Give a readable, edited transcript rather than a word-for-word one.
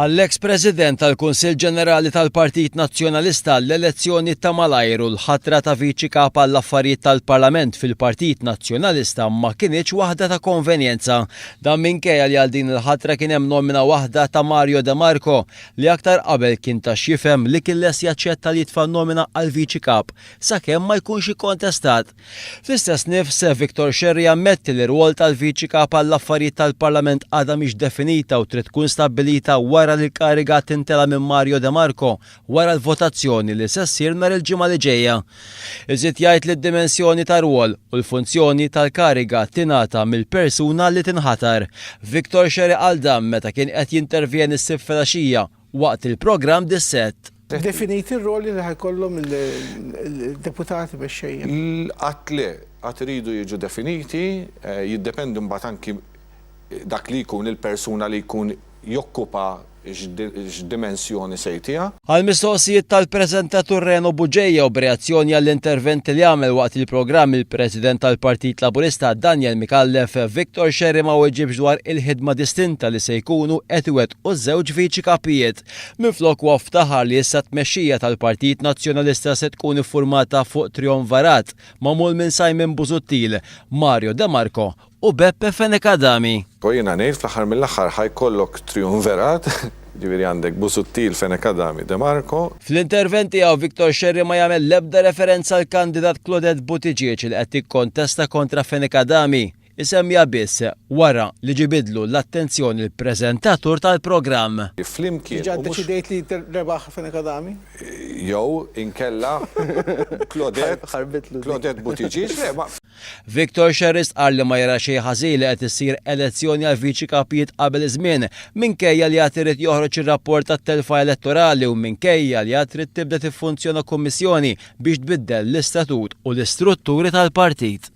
Għall-eks President tal-Kunsill Ġenerali tal-Partit Nazzjonalista, l-elezzjoni ta' malajr u l-ħatra ta' Viċi Kap għall-Affarijiet tal-Parlament fil-Partit Nazzjonalista ma kinitx waħda ta' konvenjenza. Dan minkejja li għal din il-ħatra kien hemm nomina waħda ta' Mario De Marco li aktar qabel kien ta x'jifhem li kien lest jaċċetta li jitfa' nomina għal Viċi Kap sakemm ma jkunx ikkontestat. Fl-istess nifs, Victor Scerri jammetti li r-rwol tal-Viċi Kap għall-Affarijiet tal-Parlament għadha mhix definita u trid tkun stabbilita wara li l-kariga tintela' minn Mario De Marco wara l-votazzjoni li se ssir nhar il-Ġimgħa li ġejja. Iżid jgħid li d-dimensjoni tar-rwol u l-funzjoni tal-kariga tingħata mill-persuna li tinħatar. Victor Scerri qal dan meta kien qed jintervjeni s-Sibt filgħaxija waqt il-programm Dissett. Definiti r-roli li ħa jkollhom il-deputati mexxejja? Għad le, għad iridu jiġu definiti, jiddependi mbagħad anki dak li jkun il-persuna li jkun jokkupa x'dimensjoni se jtiha. Għall-mistoqsijiet tal-preżentatur Reno Bugeja u b'reazzjoni għall-interventi li għamel waqt il-programm il-President tal-Partit Laburista Daniel Micallef, Victor Scerri ma weġibx dwar il-ħidma distinta li se jkunu qed iwettqu u ż-żewġ Viċi Kapijiet. Minflok huwa ftaħar li issa t-tmexxija tal-Partit Nazzjonalista se tkun iffurmata fuq trionvarat magħmul minn Simon Busuttil, Mario De Marco u Beppe Fenech Adami. U jiena ngħid fl-aħħar mill-aħħar ħa jkollok triumverat, jiġifieri għandek Busuttil, Fenech Adami, De Marco. Fl-intervent tiegħu Victor Scerri ma jagħmel l-ebda referenza għall-kandidat Claudette Buttigieg li qed tikkontesta kontra Fenech Adami. Isemmiha biss wara li ġibidlu l-attenzjoni l-preżentatur tal-programm. Flimkien Diġà u mhux. ddeċidejt li rebaħ Fenech Adami? Jew inkella Claudette Claudette Buttigieg, le ma. Victor Scerri stqarr li ma jara xejn ħażin li qed issir elezzjoni għal Viċi Kapijiet qabel iż-żmien, minkejja li għad irid joħroġ ir-rapport tat-telfa elettorali u minkejja li għad trid tibda tiffunzjona kummissjoni biex tbiddel l-istatut u l-istrutturi tal-partit.